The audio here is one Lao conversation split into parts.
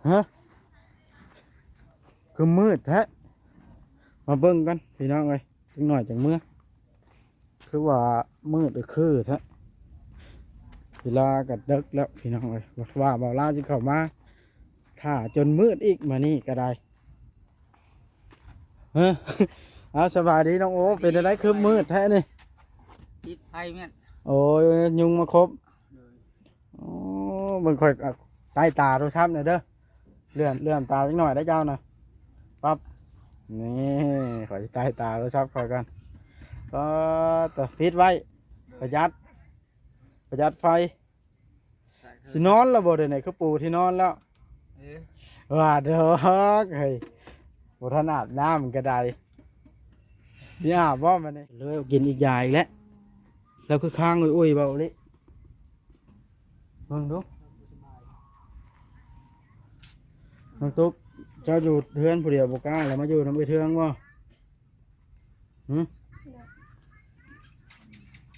ຮະ ຄືມືດແທ້ ມາເບິ່ງກັນພີ່ນ້ອງເອີຍ ຈັກໜ້ອຍຈັ່ງເມືອ ຄືວ່າມືດຄືແທ້ ເວລາກໍເດິກແລ້ວພີ່ນ້ອງເອີຍ ວ່າບ່າວລາວຊິເຂົ້າມາ ຖ້າຈົນມືດອີກ ມານີ້ກໍໄດ້ ເອີ ເອົາ ສະບາຍດີນ້ອງໂອ ເປັນຈັ່ງໃດຄືມືດແທ້ນີ້ ຕິດໄຟແມ່ນ ໂອ້ຍ ຍຸງມາຄົບ ໂອ້ ເບິ່ງຂ້ອຍ ອາ ໃຕ້ຕາໂທລະສັບແດ່ເດີ ເລື່ອນ ເລື່ອນຕາຈັກໜ້ອຍໄດ້ເຈົ້ານະ ປັບ ນີ້ ຂ້ອຍໃຕ້ຕາໂທລະສັບຂ້ອຍກ່ອນ ກໍ ຕະ ປິດໄວ້ ປະຢັດ ປະຢັດໄຟ ຊິນອນແລ້ວບໍ່ ດຽວນີ້ຄືປູທີ່ນອນແລ້ວ ເອີ ວ່າດອກເຮີ້ຍ ບໍ່ທັນອາບນ້ຳກໍໄດ້ ຊິອາບບໍ່ບັດນີ້ ເລີຍກິນອີກຢາອີກແລ້ວ ແລ້ວຄືຄ້າງອຸຍໆ ເວົ້າອີ່ຫຼີ ເບິ່ງດູ ນ້ອງຕຸກ ເຈົ້າຢູ່ເຮືອນຜູ້ດຽວບໍ່ກ້າ ແລ້ວມາຢູ່ນຳເອື້ອຍເທືອງບໍ່? ຫື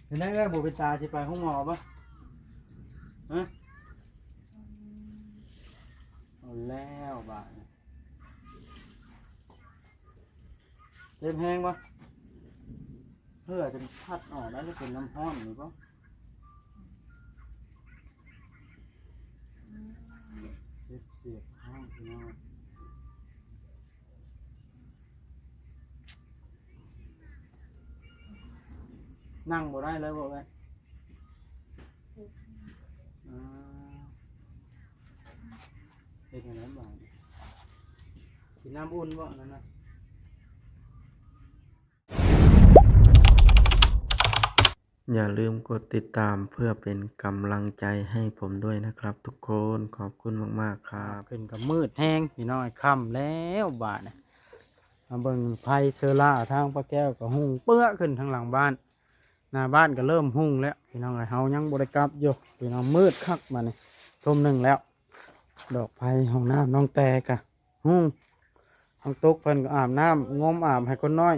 ເປັນໄດເອື້ອຍ ບໍ່ເປັນຕາ ຊິໄປໂຮງໝໍບໍ່? ຮະ ເອົາແລ້ວບາດນີ້ ເຈັບແຮງບໍ່? ເຫື່ອຈົນພັດອອກໄດ້ ຫຼືເປັນນ້ຳຮ້ອນນີ້ບໍ່? ເຈັບສຽບທ້ອງພີ່ນ້ອງ ນັ່ງບໍ່ໄດ້ເລີຍບໍ່ເອື້ອຍ? ເອີ ເຮັດຈັ່ງໃດບາດນີ້ ກິນນ້ຳອຸ່ນບໍ່ ອັນນັ້ນນະ? ຢ່າลืมกดติดตามเพื่อเป็นกำลังใจให้ผมด้วยนะครับทุกคน ขอบคุณมากๆ ครับ ຂຶ້นก็มืดแฮงพี่น้อง ค่ำแล้วบาดนี้ มาเบิ่งไฟเซอร่าทางป้าแก้วก็หุงเปื้อขึ้นทางหลังบ้าน หน้าบ้านก็เริ่มหุงแล้วพี่น้องเอ้ย เฮายังบ่ได้กลับอยู่พี่น้อง มืดคักบาดนี้ ทุ่มหนึ่งแล้ว ดอกไฟห้องน้ำน้องแต่ก็ อืม น้องตุ๊กเพิ่นก็อาบน้ำ งมอาบให้คนน้อย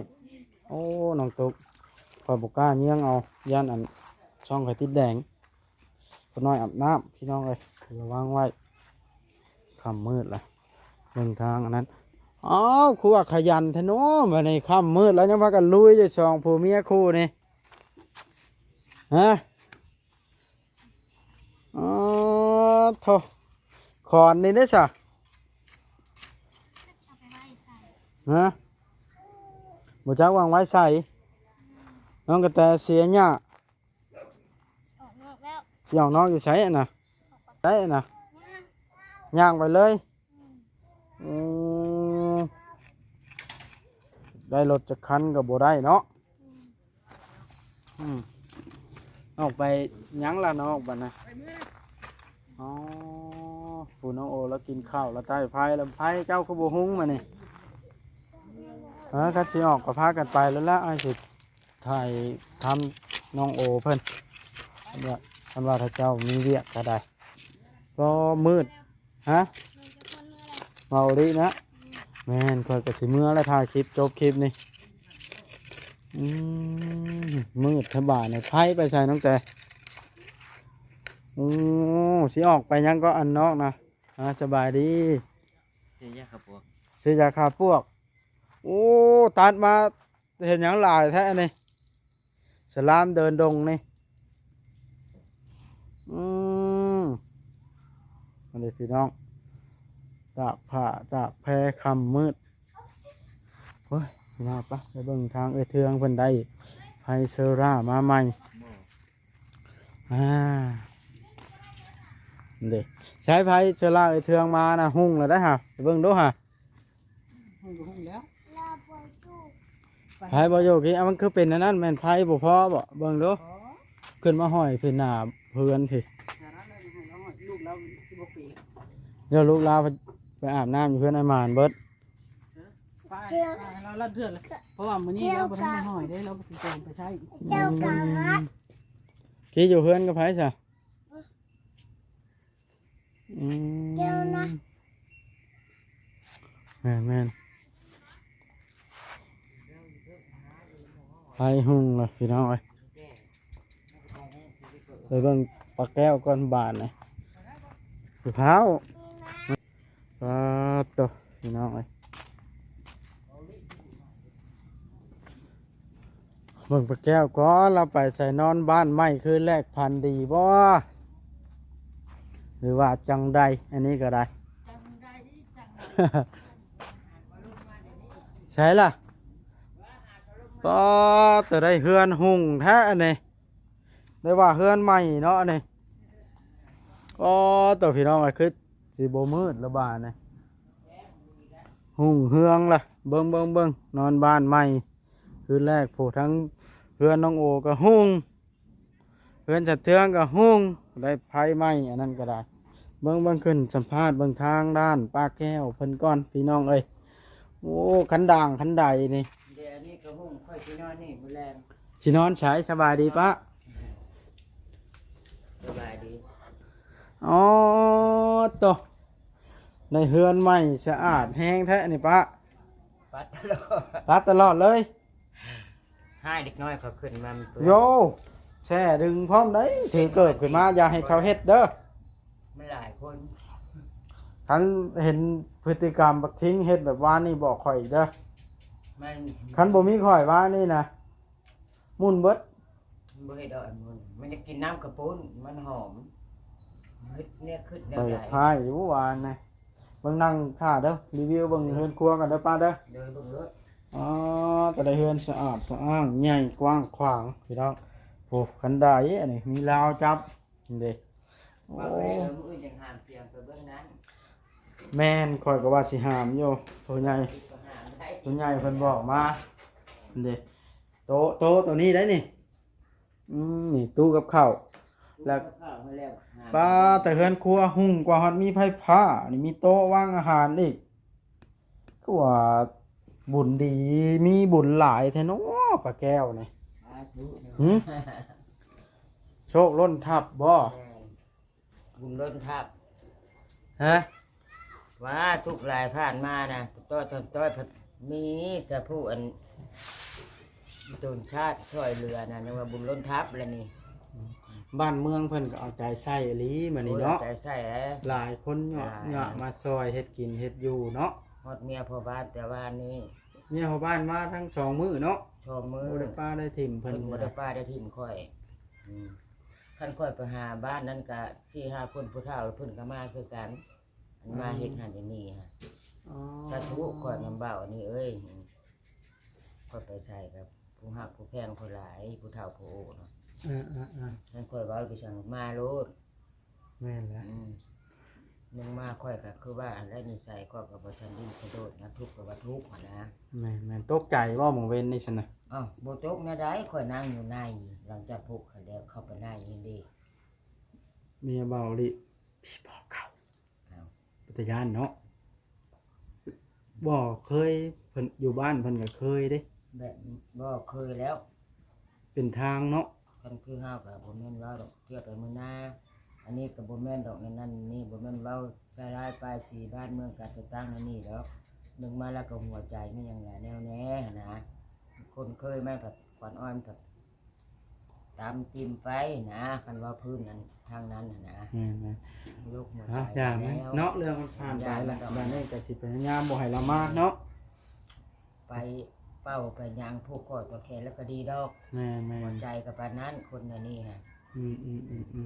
โอ้ น้องตุ๊ก ข้อยบ่กล้าเยียงเอา ย่านอันช่องข้อยติดแดง คนน้อยอาบน้ำ พี่น้องเอ้ย ระวังไว้ ค่ำมืดละ เบิ่งทางอันนั้น อ้าว คือว่าขยันแท้เนาะ บัดนี้ค่ำมืดแล้วยังพากันลุยอยู่สองผัวเมียคู่นี่ ฮะ อ๋อ โธ่ ขอนนี่เด้ซะ ฮะ บ่จักวางไว้ใส น้องกระแตเสียหญ้า ออกนอกแล้ว สิออกนอกอยู่ไสอะนะ ไสอะนะ ย่าง ย่างไปเลย อืม ได้รถจักคันก็บ่ได้เนาะ อืม ออกไปหยังล่ะน้องบัดนะ อ๋อ ผู้น้องโอแล้วกินข้าวแล้วใต้ไฟแล้ว ไฟเจ้าคือบ่หุงมานี่ เออ คันสิออกก็พากันไปแล้วละ อ้ายสิถ่ายทำน้องโอเพิ่น คันว่า คันว่าถ้าเจ้ามีเวียกก็ได้ ก็มืด ฮะ เว้าอีหลีนะ แม่น ข้อยก็สิเมือแล้ว ถ่ายคลิป จบคลิปนี่ อืม มืดแท้บาดนี่ ไผไปใส่น้องแต่ โอ้ สิออกไปหยังก็อันนอกนะ อ่า สบายดี ซื้อยาฆ่าปลวก ซื้อยาฆ่าปลวก โอ้ ตัดมา เห็นหยังหลายแท้อันนี้ สลามเดินดงนี่ อืม อันนี้พี่น้อง ตากผ้า ตากแพ ค่ำมืด โอ้ย พี่น้อง ไป ไปเบิ่งทางเอื้อยเทืองเพิ่นได้ไฟเซอร่ามาใหม่ อ่า เด้ ใช้ไฟเซอร่าเอื้อยเทืองมานะ หุงแล้วได้ฮะ ไปเบิ่งดูฮะ มันก็หุงแล้ว ไฟบ่อยู่กี้ อ่ะ มันคือเป็นอันนั้น แม่นไฟบ่พอบ่ เบิ่งดู อ๋อ ขึ้นมาห้อยขึ้นหน้าเฮือนพี้ ลูกลาวสิบ่เป เดี๋ยวลูกลาวไปอาบน้ำอยู่เฮือนอ้ายหม่านเบิด เออ ไป ไป ลาว ลาวเดือดเลย เพราะว่ามื้อนี้ลาวบ่ทันได้ห้อยเด้ ลาวบ่สิไปใช้ เจ้าค่ะ อืม กี้อยู่เฮือนกับไผซะ อืม แม่นๆ ไฟหุงเลยพี่น้องเอ้ย ไปเบิ่งป้าแก้วก่อนบาดนี่ สิพร้าว ພີ່ນ້ອງເອີຍ ເບິ່ງປ້າແກ້ວກ່ອນ ລາວໄປໃສ ນອນບ້ານໃໝ່ຄືນແລກ ຝັນດີບໍ່ ຫຼືວ່າຈັ່ງໃດ? ອັນນີ້ກໍໄດ້ ໃສລະ? ປ້າ ໂຕ ໄດ້ເຮືອນຮຸ່ງແທ້ອັນນີ້ ໄດ້ວ່າເຮືອນໃໝ່ເນາະອັນນີ້. ອໍ ໂຕ ພີ່ນ້ອງເອີຍ ຄືຊິບໍ່ມືດລະບາດນີ້ ຮຸ່ງເຮືອງລະ. ເບິ່ງ ເບິ່ງ ເບິ່ງ ນອນບ້ານໃໝ່ຄືນແລກ ໂອ້ ທັງເຮືອນນ້ອງໂອກໍຮຸ່ງ ເຮືອນສະເທືອງກໍຮຸ່ງ ໄດ້ໄຟໃໝ່ ອັນນັ້ນກໍໄດ້. ເບິ່ງ ເບິ່ງ ຂຶ້ນສຳພາດເບິ່ງທາງດ້ານປ້າແກ້ວເພິ່ນກ່ອນ ພີ່ນ້ອງເອີຍ. ໂອ້ ຄັນດ່າງຄັນໄດນີ້ ດຽວນີ້ກໍຮຸ່ງ ຂ້ອຍຊິນອນນີ້ມື້ແລງ. ຊິນອນໃສ? ສະບາຍດີປ້າ ສະບາຍດີ. ອໍ ໂຕ ໃນເຮືອນໃໝ່ສະອາດແຮງແທ້ນີ້ປ້າ ປັດຕະຫຼອດ ປັດຕະຫຼອດເລີຍ. ໃຫ້ເດັກນ້ອຍເຂົາຂຶ້ນມາ ມັນເປື້ອນ. ໂຢ ແຊ່ດຶງພ້ອມໄດ໋ ຖືເກີບຂຶ້ນມາ ຢ່າໃຫ້ເຂົາເຮັດເດີ ມັນຫຼາຍຄົນ. ຄັນເຫັນພຶດຕິກຳບັກທິງເຮັດແບບວານນີ້ ບອກຂ້ອຍອີກເດີ ມັນ ຄັນບໍ່ມີຂ້ອຍວານນີ້ນະ ໝຸ່ນເບິດ. ມັນບໍ່ເຮັດດອກອັນນັ້ນ ມັນຈະກິນນ້ຳກະປຸ້ນ ມັນຫອມ ເຮັດແນວຄິດແນວໃດ. ຂ້າຢູ່ວານນະ ເບິ່ງນັ່ງຖ້າເດີ ຣີວິວເບິ່ງເຮືອນຄົວກັນເດີປ້າເດີ. ໂດຍ ເບິ່ງໂລດ. ອໍ ກໍໄດ້ເຮືອນສະອາດສະອ້າງ ໃຫຍ່ກວ້າງຂວາງ ພີ່ນ້ອງ. ໂອ້ ຄັນໄດອັນນີ້ ມີລາວຈັບເດ້. ໂອ້ ມື້ອື່ນຈັ່ງຫາມສຽງໄປເບິ່ງນັ້ນ. ແມ່ນ ຂ້ອຍກໍວ່າຊິຫາມຢູ່ ຜູ້ໃຫຍ່ ຜູ້ໃຫຍ່ເພິ່ນບອກມາເດ້. ໂຕະ ໂຕະໂຕນີ້ໄດ໋ນີ້. ອືມ ນີ້ຕູ້ກັບເຂົ້າ ແລ້ວ ຕູ້ກັບເຂົ້າຫັ້ນແລ້ວ. ປ້າ ແຕ່ເຮືອນຄົວຮຸ່ງກວ່າ ຮອດມີໄຟຟ້າ ນີ້ມີໂຕະວາງອາຫານອີກ. ຄືວ່າບຸນດີ ມີບຸນຫຼາຍແທ້ເນາະ ປ້າແກ້ວນີ້. ສາທຸ. ຫື? ໂຊກລົ້ນທັບບໍ່? ແມ່ນ. ບຸນລົ້ນທັບ. ຮະ? ວ່າທຸກຫຼາຍຜ່ານມານະ ຕ້ອຍໆ ພັດມີແຕ່ຜູ້ອັນຕົນຊາດຊ່ອຍເຫຼືອນະ ຍັງວ່າບຸນລົ້ນທັບແລ້ວນີ້. ບ້ານເມືອງເພິ່ນກໍເອົາໃຈໃສ່ອີ່ຫຼີມື້ນີ້ເນາະ. ໂອ້ຍ ເອົາໃຈໃສ່ແຫຼະ. ຫຼາຍຄົນເຍາະ ຫຼາຍ ເຍາະມາຊ່ອຍເຮັດກິນເຮັດຢູ່ເນາະ. ຮອດເມຍພໍ່ບ້ານແຕ່ວານນີ້. ເມຍພໍ່ບ້ານມາທັງສອງມື້ເນາະ. ສອງມື້. ບໍ່ໄດ້ປະໄດ້ຖິ້ມເພິ່ນ. ເພິ່ນບໍ່ໄດ້ປະໄດ້ຖິ້ມຂ້ອຍ. ອືມ. ຄັນຂ້ອຍໄປຫາບ້ານນັ້ນກະສີ່ຫ້າຄົນ ຜູ້ເຖົ້າເພິ່ນກະມາຄືກັນ ມາເຮັດຫັ້ນເຮັດນີ້. ອໍ ສາທຸ ຂ້ອຍນຳເວົ້າອັນນີ້ເອີຍ ຂ້ອຍໄປໃສກະຜູ້ຮັກຜູ້ແພງຂ້ອຍຫຼາຍ ຜູ້ເຖົ້າຜູ້ໂອເນາະ. ເອີໆໆ ຄັນຂ້ອຍເວົ້າໄປຊັ້ນມາໂລດ. ແມ່ນແຫຼະ. ອືມ. ມຶງມາຂ້ອຍກະຄືວ່າອັນໃດ ນິໄສຂ້ອຍກະບໍ່ທັນດີ້ນສະໂດດນະ ທຸກກະວ່າທຸກຫັ້ນນະ. ແມ່ນໆ. ຕົກໃຈບໍ່ມື້ເວັນນີ້ຊັ້ນນະ? ອ້າວ ບໍ່ຕົກແນວໃດ ຂ້ອຍນັ່ງຢູ່ໃນ ຫຼັງຈາກຜູກໄຂ່ແດງເຂົ້າໄປໃນຫັ້ນເດ້. ເມຍເວົ້າອີ່ຫຼີ ຜີປອບເຂົ້າ. ອ້າວ ເປັນຕາຢ້ານເນາະ. ບໍ່ເຄີຍ ເພິ່ນຢູ່ບ້ານເພິ່ນກະເຄີຍເດ້. ແບບ ບໍ່ເຄີຍແລ້ວ ເປັນທາງເນາະ. ຄັນຄືເຮົາກະບໍ່ແມ່ນເວົ້າດອກ ເທື່ອໄປມື້ໜ້າ. ອັນນີ້ກະບໍ່ແມ່ນດອກ ນັ້ນໆ ນີ້ບໍ່ແມ່ນເວົ້າໃສ່ຮ້າຍປ້າຍສີບ້ານເມືອງການຈັດຕັ້ງອັນນີ້ດອກ. ນຶກມາແລ້ວກໍຫົວໃຈມັນຍັງແນ່ວແນ່ຫັ້ນນະ. ຄົນເຄີຍມາພັດ ຂວັນອ່ອນພັດຕຳຕິ່ມໄປນະ ຄັນເວົ້າພື້ນນັ້ນທາງນັ້ນຫັ້ນນະ. ແມ່ນໆ. ໂລກຫົວໃຈ. ເອົາ ຢ່າມັນເນາະ ເລື່ອງມັນຜ່ານໄປລະ. ບາດນີ້ກໍຊິພະຍາຍາມບໍ່ໃຫ້ລາວມາເນາະ. ໄປເປົ່າໄປຫຍັງ ຜູກຄໍຕໍ່ແຂນແລ້ວກໍດີດອກ. ແມ່ນໆ. ຫົວໃຈກໍປານນັ້ນ ຄົນອັນນີ້ຫັ້ນ. ອື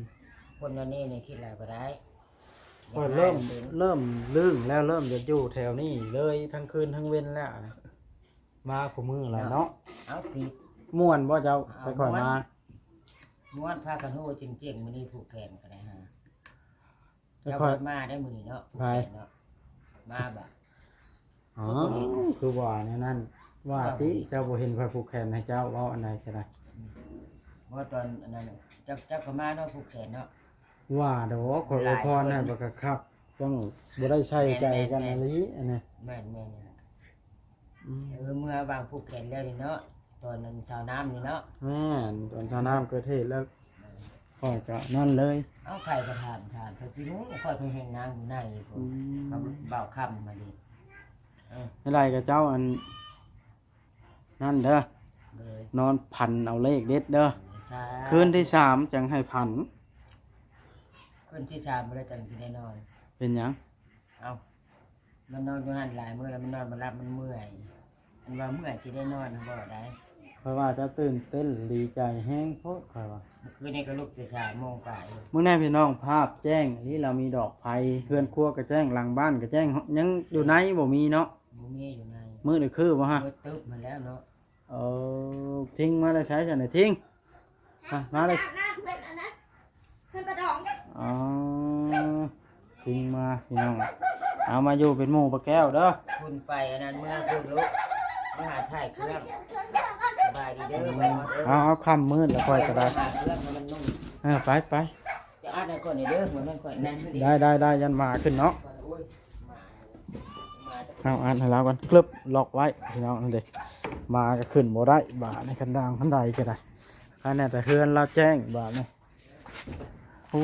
ມໆໆໆ. ຄົນອັນນີ້ນີ້ຄິດຫຼາຍບໍ່ໄດ້. ຂ້ອຍເລີ່ມ ຢາກໄດ້ ເລີ່ມລຶ້ງແລ້ວ ເລີ່ມຢາກຢູ່ແຖວນີ້ເລີຍ ທັງຄືນທັງເວັນແລ້ວ. ມາຄູ່ມື້ລະເນາະ. ເອົາຕິ ມ່ວນບໍ່ເຈົ້າ? ເອົາ ໄປຄ່ອຍມາ ມ່ວນ ມ່ວນ ພາກັນໂຫເຈັງໆ ມື້ນີ້ຜູກແຂນກໍໄດ້ຫາ. ໄປ ເຈົ້າ ຄ່ອຍ ບໍ່ມາໄດ້ມື້ນີ້ເນາະ. ໃຜ? ຜູກແຂນເນາະ ມາບະ? ອໍ ຄືວ່າແນວນັ້ນ ວ່າຕິ ເຈົ້າບໍ່ເຫັນຂ້ອຍຜູກແຂນໃຫ້ເຈົ້າ ເວົ້າອັນໃດກໍໄດ້. ອືມ ບໍ່ ຕອນອັນນັ້ນ ເຈົ້າ ເຈົ້າກໍມາເນາະ ຜູກແຂນເນາະ. ວ່າດອກ ຂ້ອຍອວຍພອນໃຫ້ບັກຄັກໆ ຈັ່ງບໍ່ໄດ້ໃສ່ໃຈກັນອີ່ຫຼີອັນນີ້. ແມ່ນໆ. ອືມ ເອີ ເມື່ອວາງຜູກແຂນແລ້ວນີ້ເນາະ ຕອນນັ້ນຊາວນ້ຳນີ້ເນາະ. ແມ່ນ ຕອນຊາວນ້ຳເກີດເຫດແລ້ວ ແມ່ນ ຂ້ອຍກະນັ້ນເລີຍ. ເອົາ ໃຜກໍຖາມ ຖາມ ຂ້ອຍຊິຮູ້ ຂ້ອຍເພິ່ງແຮ່ງນາງຢູ່ໃນພຸ້ນ. ອືມ ກັບບ່າວຄຳມານີ້. ເອີ ໃຫ້ໄລ່ກັບເຈົ້າອັນ ນັ້ນເດີ ໂດຍ ນອນຝັນເອົາເລກເດັດເດີ. ສາທຸ. ຄືນທີສາມຈັ່ງໃຫ້ຝັນ ຄືນທີສາມບໍ່ໄດ້ຈັ່ງຊິໄດ້ນອນ. ເປັນຫຍັງ? ເອົ້າ ມັນນອນຢູ່ຫັ້ນຫຼາຍມື້ແລ້ວ ມັນນອນບໍ່ຫຼັບ ມັນເມື່ອຍ. ອັນວ່າເມື່ອຍຊິໄດ້ນອນນະບໍ່ໄດ້. ຂ້ອຍວ່າເຈົ້າຕື່ນເຕັ້ນດີໃຈແຮງໂພດ ຂ້ອຍວ່າ. ມື້ຄືນນີ້ກໍລຸກແຕ່ສາມໂມງປາຍ. ມື້ແນ່ພີ່ນ້ອງ ພາບແຈ້ງອີ່ຫຼີ ລາວມີດອກໄຟ ເຮືອນຄົວກໍແຈ້ງ ຫຼັງບ້ານກໍແຈ້ງ ຍັງຢູ່ໃນບໍ່ມີເນາະ. ບໍ່ມີຢູ່ໃນ. ມືດຄືບໍ່ຮະ? ມືດຕຶບຫັ້ນແລ້ວເນາະ. ເອີ ທິງມາແຕ່ໃສຊັ້ນນະ ທິງ? ມາ ມາເລີຍ. ເພື່ອນອັນນັ້ນ ເພື່ອນປາດອງເດ້. ອໍ ທິງມາພີ່ນ້ອງ ເອົາມາຢູ່ເປັນໝູ່ປ້າແກ້ວເດີ. ພຸ້ນໄປອັນນັ້ນເມືອພຸ້ນລູກ ມາຫາຖ່າຍເຄື່ອງ. ສະບາຍດີເດີ. ເອົາ ເອົາ ຄ່ຳມືດແລ້ວຂ້ອຍກໍໄດ້. ຫາເຄື່ອງໃຫ້ມັນນຸ່ງ. ເອີ ໄປ ໄປ. ຈະອັດໃຫ້ຂ້ອຍນີ້ເດີ ບໍ່ແມ່ນຂ້ອຍນັ້ນເດ້. ໄດ້ ໄດ້ ໄດ້ ຢ້ານໝາຂຶ້ນເນາະ. ໂອ້ຍ ໝາ ໝາ ເອົາອັດໃຫ້ລາວກ່ອນ ກຶບ ລັອກໄວ້ພີ່ນ້ອງ. ນັ້ນເດ້ ໝາກໍຂຶ້ນບໍ່ໄດ້ບາດນີ້ ຄັນດາງຄັນໃດກໍໄດ້. ອັນນີ້ແຕ່ເຮືອນລາວແຈ້ງບາດນີ້. ໂອ້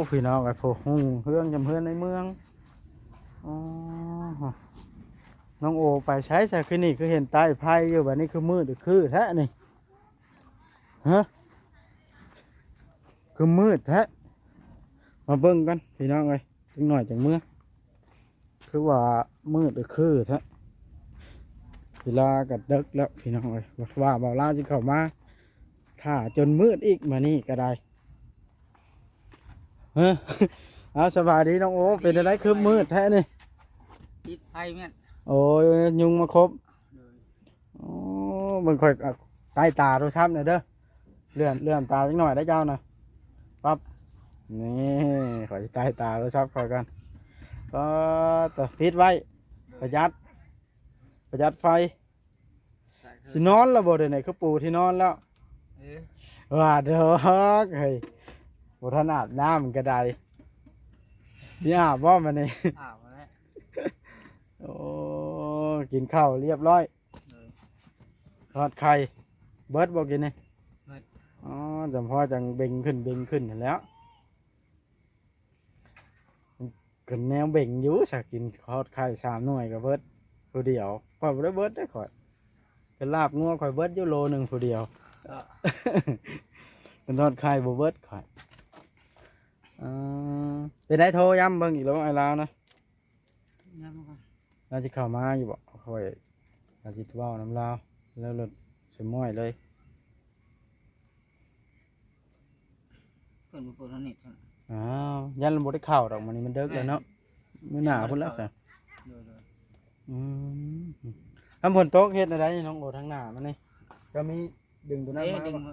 ພີ່ນ້ອງເອີຍ ໂພ ຮຸ່ງເຮືອງຈຳເຮືອນໃນເມືອງ. ອໍ ນ້ອງໂອໄປໃສຊະ? ຄືນີ້ຄືເຫັນໃຕ້ໄຟຢູ່ ບາດນີ້ຄືມືດຄືແທ້ນີ້. ຮະ ຄືມືດແທ້. ມາເບິ່ງກັນພີ່ນ້ອງເອີຍ ຈັກໜ້ອຍຈັ່ງເມືອ. ຄືວ່າມືດຄືແທ້. ເວລາກໍເດິກແລ້ວພີ່ນ້ອງເອີຍ. ວ່າ ວ່າບ່າວລາວຊິເຂົ້າມາຖ້າຈົນມືດອີກ ມານີ້ກໍໄດ້. ເອີ ເອົາ ສະບາຍດີນ້ອງໂອ. ເປັນຈັ່ງໃດຄືມືດແທ້ນີ້? ຕິດໄຟແມ່ນ. ໂອ້ຍ ຍຸງມາຄົບ. ໂອ້ ເບິ່ງຂ້ອຍ ໃຕ້ຕາໂທລະສັບແດ່ເດີ. ເລື່ອນ ເລື່ອນຕາຈັກໜ້ອຍໄດ້ເຈົ້ານະ. ປັບ ນີ້ ຂ້ອຍຊິໃຕ້ຕາໂທລະສັບຂ້ອຍກ່ອນ. ກໍ ຕະ ປິດໄວ້ ປະຢັດ ປະຢັດໄຟ. ຊິນອນແລ້ວບໍ່? ດຽວນີ້ຄືປູທີ່ນອນແລ້ວ. ເອີ ວ່າດອກເຮີ້ຍ ບໍ່ທັນອາບນ້ຳກໍໄດ້. ຊິອາບບໍ່ບັດນີ້? ອາບແລ້ວ. ໂອ້ ກິນເຂົ້າລຽບຮ້ອຍ. ໂດຍ. ທອດໄຂ່ເບິດບໍ່ກິນນີ້? ເບິດ. ອໍ ຈຳພໍຈັ່ງເບັງຂຶ້ນເບັງຂຶ້ນຫັ້ນແຫຼ້ວ. ກໍແນວເບັງຢູ່ຊະ ກິນທອດໄຂ່ສາມໜ່ວຍກໍເບິດຜູ້ດຽວ. ຂ້ອຍບໍ່ໄດ້ເບິດເດ້ຂ້ອຍ. ກໍລາບງົວຂ້ອຍເບິດຢູ່ໂລໜຶ່ງຜູ້ດຽວ. ເອີ ເປັນທອດໄຂ່ບໍ່ເບິດຂ້ອຍ. ເອີ ເປັນໄດ ໂທຢ້ຳເບິ່ງອີກແລ້ວ ອ້າຍລາວນະ? ຍັງບໍ່ ລາວຊິເຂົ້າມາຢູ່ບໍ່? ຂ້ອຍ ລາວຊິເວົ້ານຳລາວ ແລ້ວລົດສະມ້ອຍເລີຍ. ເພິ່ນບໍ່ເປີດເຮົາເນັດ. ອ້າວ ຢ້ານບໍ່ໄດ້ເຂົ້າດອກ ມື້ນີ້ມັນເດິກແລ້ວເນາະ. ແມ່ນ. ມື້ໜ້າພຸ້ນແຫຼະຊະ. ໂດຍໆ. ອືມ ຄັນຝົນຕົກເຮັດແນວໃດນ້ອງໂອ ທາງໜ້າມັນນີ້? ຈະມີ ດຶງຕົວນັ້ນມາ ເອີ ດຶງ ບໍ່? ມາ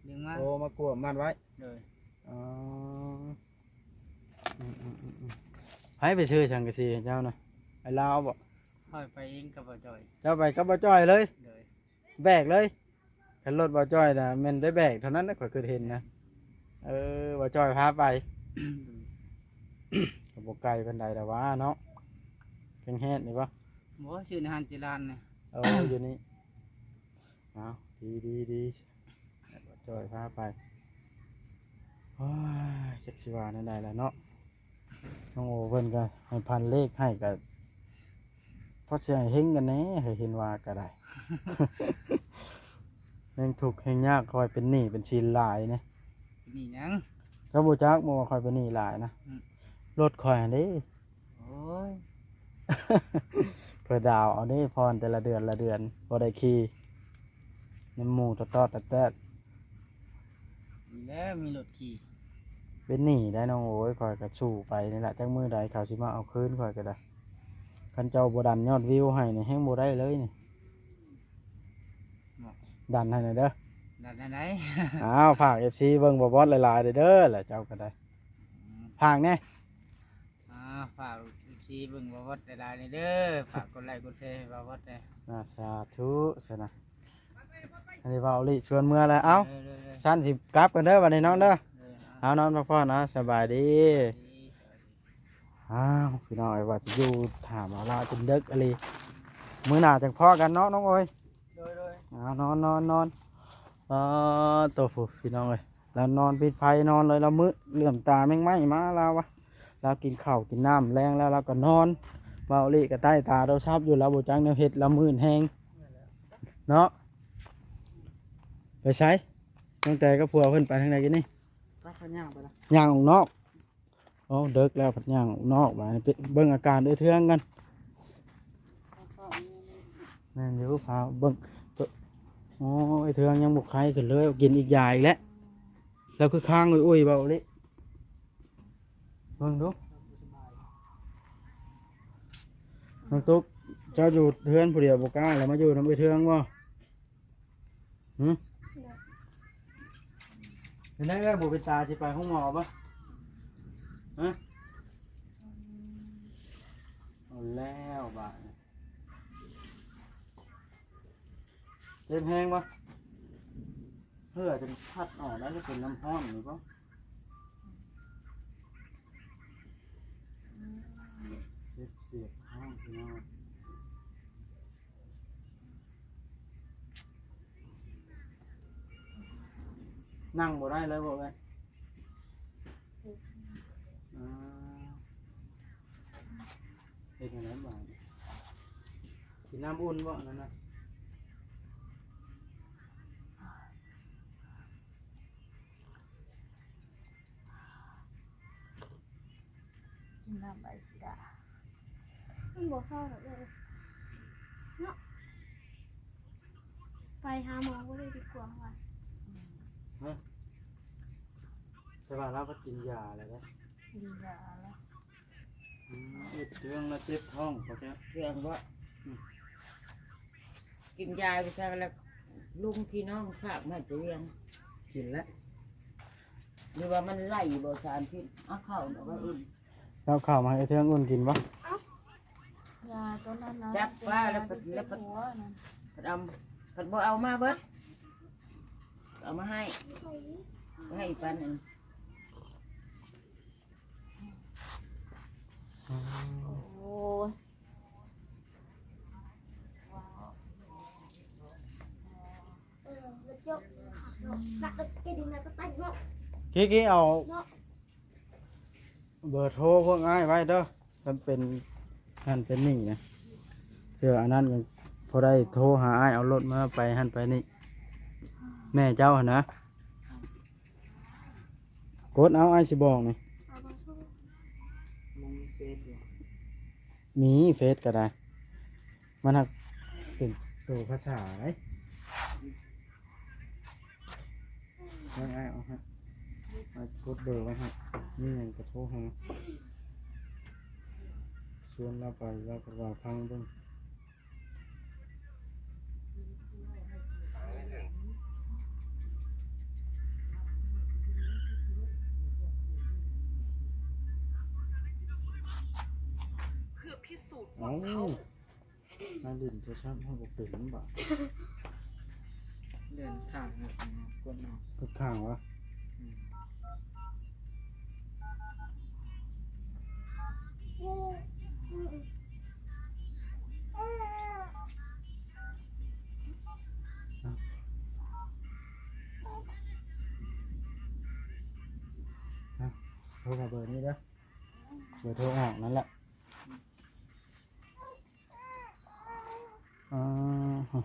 ດຶງມາ. ໂອ້ ມາກວມມັດໄວ້. ໂດຍ. ອໍ ອືມໆໆໆ ໃຜໄປຊື້ສັງກະສີໃຫ້ເຈົ້ານະ? ໄອ້ລາວບໍ່? ຂ້ອຍໄປເອງກັບບ່າວຈ້ອຍ. ເຈົ້າໄປກັບບ່າວຈ້ອຍເລີຍ? ໂດຍ. ແບກເລີຍ? ຄັນລົດບ່າວຈ້ອຍນະ ແມ່ນໄດ້ແບກເທົ່ານັ້ນນະ ຂ້ອຍຄິດເຫັນນະ. ເອີ ບ່າວຈ້ອຍພາໄປ. ໂດຍ. ກໍບໍ່ໄກປານໃດດອກຫວາເນາະ. ແຂງແຮດນີ້ບໍ່? ບໍ່ ຊື້ໃນຮ້ານເຈລານນີ້. ເອີ ຢູ່ນີ້. ເອົາ ດີໆໆ ໃຫ້ບ່າວຈ້ອຍພາໄປ. ໂອ້ຍ ຈັກຊິວ່າແນວໃດລະເນາະ. ນ້ອງໂອເພິ່ນກໍໃຫ້ພັນເລກໃຫ້ ກໍພໍຊິໃຫ້ເຮັງກັນແດ່ ໃຫ້ເຫັນວ່າກໍໄດ້. ແຮງທຸກແຮງຍາກ ຂ້ອຍເປັນໜີ້ເປັນສິນຫຼາຍນີ້. ໜີ້ຫຍັງ? ເຈົ້າບໍ່ຈັກບໍ່ວ່າຂ້ອຍເປັນໜີ້ຫຼາຍນະ? ອືມ. ລົດຂ້ອຍຫັ້ນເດ້. ໂອ້ຍ ຂ້ອຍດາວເອົາເດ້ ຜ່ອນແຕ່ລະເດືອນລະເດືອນ ບໍ່ໄດ້ຂີ່ນຳໝູ່ຕະຕອດຕະແຕດ. ດີແລ້ວມີລົດຂີ່. ເປັນໜີ້ໄດ໋ນ້ອງໂອຍ ຂ້ອຍກໍສູ້ໄປນີ້ລະ ຈັກມື້ໃດເຂົາຊິມາເອົາຄືນຂ້ອຍກໍໄດ້. ຄັນເຈົ້າບໍ່ດັນຍອດວິວໃຫ້ນີ້ ແຮງບໍ່ໄດ້ເລີຍນີ້. ເນາະ ດັນໃຫ້ແດ່ເດີ. ດັນໃຫ້ໃດ? ອ້າວ ຝາກເອັຟຊີເບິ່ງບ່າວບອດຫຼາຍໆເດີ ແລ້ວເຈົ້າກໍໄດ້. ອືມ ຝາກແດ່. ອ່າ ຝາກເອັຟຊີເບິ່ງບ່າວບອດຫຼາຍໆເດີ ຝາກກົດໄລກົດແຊໃຫ້ບ່າວບອດແດ່. ອ່າ ສາທຸຊະນະ. ອັນນີ້ບ່າວອີ່ຫຼີຊວນເມືອແລ້ວ. ເອົ້າ ເອີ ເອີ ຊັ້ນຊິກັບກັນເດີບັດນີ້ນ້ອງເດີ. ເອີ ເອົາ ເອົາ ນອນພັກຜ່ອນເນາະ ສະບາຍດີ. ສະບາຍດີ. ອ້າວ ພີ່ນ້ອງເອີຍ ວ່າຊິຢູ່ຖ້າມາລາວຈົນເດິກອີ່ຫຼີ ມື້ໜ້າຈັ່ງພໍ້ກັນເນາະນ້ອງໂອຍ. ໂດຍໆ. ເອົາ ນອນໆໆ. ອາ ໂຕ ຜູ້ ພີ່ນ້ອງເອີຍ ລາວນອນປິດໄຟນອນເລີຍ ລາວມືດ ເຫຼືອມຕາແມງໄມ້ມາລາວວ່າ ລາວກິນເຂົ້າກິນນ້ຳແລງແລ້ວລາວກໍນອນ. ເວົ້າອີ່ຫຼີກໍໃຕ້ຕາໂທລະສັບຢູ່ ລາວບໍ່ຈັກແນວເຮັດ ລາວມື່ນແຮງເນາະ. ໄປໃສ? ຕັ້ງແຕ່ກັບຜົວເພິ່ນໄປທາງໃດກິນນີ້? ໄປ ເຂົາຍ່າງໄປລະ ຍ່າງອອກນອກ. ໂອ້ ເດິກແລ້ວ ພັດຍ່າງອອກນອກບາດນີ້. ເບິ່ງອາການເອື້ອຍເທືອງກັນ. ແມ່ນຢູ່ ພາເບິ່ງ ໂອ້ຍ ເທື່ອງຍັງບໍ່ໄຄຂຶ້ນເລີຍ ກິນອີກຢາອີກແລ້ວ ແລ້ວຄືຄ້າງອຸຍໆ ເວົ້າອີ່ຫຼີ ເບິ່ງດູ ນ້ອງຕຸກ ເຈົ້າຢູ່ເຮືອນຜູ້ດຽວບໍ່ກ້າ ແລ້ວມາຢູ່ນຳເອື້ອຍເທື່ອງບໍ່? ຫື ເປັນໄດເອື້ອຍ ບໍ່ເປັນຕາ ຊິໄປໂຮງໝໍບໍ່? ຮະ ເອົາແລ້ວບາດນີ້ ເຈັບແຮງບໍ່? ເຫື່ອຈົນພັດອອກແລ້ວ ຫຼືເປັນນ້ຳຮ້ອນນີ້ບໍ່? ເຈັບສຽບທ້ອງພີ່ນ້ອງ. ນັ່ງບໍ່ໄດ້ເລີຍບໍ່ເອີຍ? ເຮັດແນວໃດບາດນີ້? ກິນນ້ຳອຸ່ນບໍ່ ອັນນັ້ນນະ? ກິນນ້ຳໃບຊີດາ ມັນບໍ່ເຊົາດອກເອີຍເນາະ ໄປຫາໝໍບໍ່ໄດ້ດີກວ່າວ່າ ຮະ ແຕ່ວ່າລາວກໍກິນຢາແລ້ວເດ້ ກິນຢາແລ້ວ ອືມ ເຮັດເລື່ອງລະເຈັບທ້ອງບໍ່ແຊບ ເລື່ອງບໍ່ ອືມ ກິນຢາໄປຊະ ແລ້ວລຸງພີ່ນ້ອງຝາກມາຈາກວຽງ ກິນແລ້ວ ຫຼືວ່າມັນໄລ່ບໍ່ສານພິດ ເອົາເຂົ້ານະວ່າອື່ນ ເອົາເຂົ້າມາໃຫ້ເທື່ອງອຸ່ນກິນບໍ່? ຢາຕົວນັ້ນນະ ຈັບປາແລ້ວ ແລ້ວ ເຈັບຫົວນັ້ນ ເອົາ ຄັນບໍ່ເອົາມາເບິດ ເອົາມາໃຫ້ ໃຫ້ປານນັ້ນ ອືມ ໂອ້ຍ ກີ້ໆ ເອົາເບີໂທພວກອ້າຍໄວ້ເດີ ຄັນເປັນຫັ້ນເປັນນີ້ນະ ເທື່ອອັນນັ້ນຍັງພໍໄດ້ໂທຫາອ້າຍ ເອົາລົດມາໄປຫັ້ນໄປນີ້ ແມ່ເຈົ້າຫັ້ນນະ ກົດເອົາ ອ້າຍຊິບອກນີ້ ບໍ່ມີເຟສຢູ່ ມີເຟສກໍໄດ້ ມັນຫາກເປັນໂຕພາສາໃດ໋ ເບິ່ງອ້າຍເອົາໃຫ້ ອ້າຍກົດເບີໄວ້ໃຫ້ ມີຫຍັງກໍໂທຫາ ຊວນລາວໄປ ລາວກໍເວົ້າຟັງເບິ່ງ. ເພື່ອພິສູດພວກເຂົາ ມາຫຼິ້ນໂທລະສັບເຮົາບໍ່ເປັນບາດ ເລື່ອນຂ້າງເນາະ ກົດເອົາ ກົດຂ້າງວະ? ອືມ ໂທມາເບີນີ້ເດີ ເບີໂທອອກນັ້ນແຫຼະ. ອໍ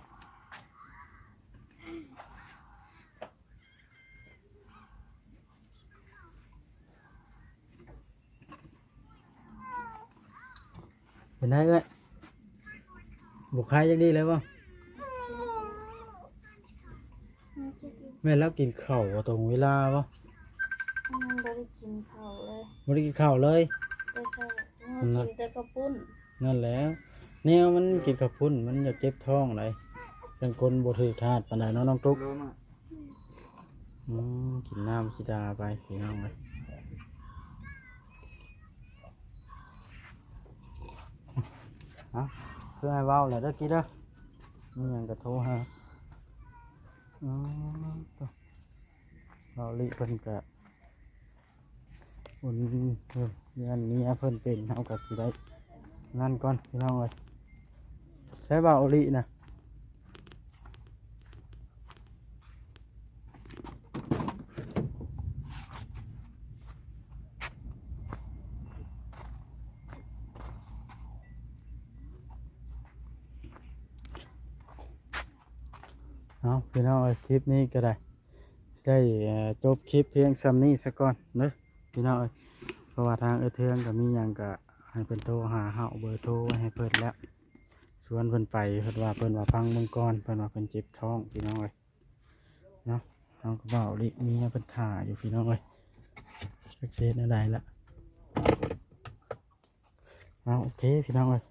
ເປັນໄດເອື້ອຍ ບໍ່ຄາຍຈັກດີ້ເລີຍບໍ່? ແມ່ນລາວກິນເຂົ້າບໍ່ຕົງເວລາບໍ່? ອືມ ບໍ່ໄດ້ກິນເຂົ້າເລີຍ ບໍ່ໄດ້ກິນເຂົ້າເລີຍ ແຕ່ເຊົ້າ ກິນແຕ່ເຂົ້າປຸ້ນ. ນັ້ນແຫຼະ ແນວມັນກິນເຂົ້າປຸ້ນ ມັນຢາກເຈັບທ້ອງໃດ໋ ຈັ່ງຄົນບໍ່ຖືກທາດປານໃດເນາະ ນ້ອງຕຸກ. ອືມ ກິນນ້ຳສີດາໄປພີ່ນ້ອງເອີຍ. ເອົາ ຄືອ້າຍເວົ້າແຫຼະເດີກີ້ເດີ ມີຫຍັງກໍໂທຫາ. ອໍ ໂຕ ເວົ້າລີເພິ່ນກະ ອຸ່ນ ເອີ ຢ້ານເມຍເພິ່ນເປັນ ເຮົາກໍຊິໄດ້ນັ້ນກ່ອນພີ່ນ້ອງເອີຍ. ໃສບ່າວໂອລິນະ? ເອົາ ພີ່ນ້ອງເອີຍ ຄລິບນີ້ກໍໄດ້ ຊິໄດ້ ເອີ ຈົບຄລິບພຽງສ່ຳນີ້ສາກ່ອນເດີພີ່ນ້ອງເອີຍ. ເພາະວ່າທາງເອື້ອຍເທືອງກໍມີຫຍັງກໍໃຫ້ເພິ່ນໂທຫາເຮົາ ເບີໂທໄວ້ໃຫ້ເພິ່ນແລ້ວ. ໂຊ ຊວນເພິ່ນໄປ ເພິ່ນວ່າ ເພິ່ນວ່າຟັງເບິ່ງກ່ອນ ເພິ່ນວ່າເພິ່ນເຈັບທ້ອງພີ່ນ້ອງເອີຍເນາະ. ເຮົາກໍເວົ້າລິເມຍເພິ່ນຖ້າຢູ່ພີ່ນ້ອງເອີຍ ຈັກຊິເຮັດແນວໃດລະ. ເອົາ ໂອເຄພີ່ນ້ອງເອີຍ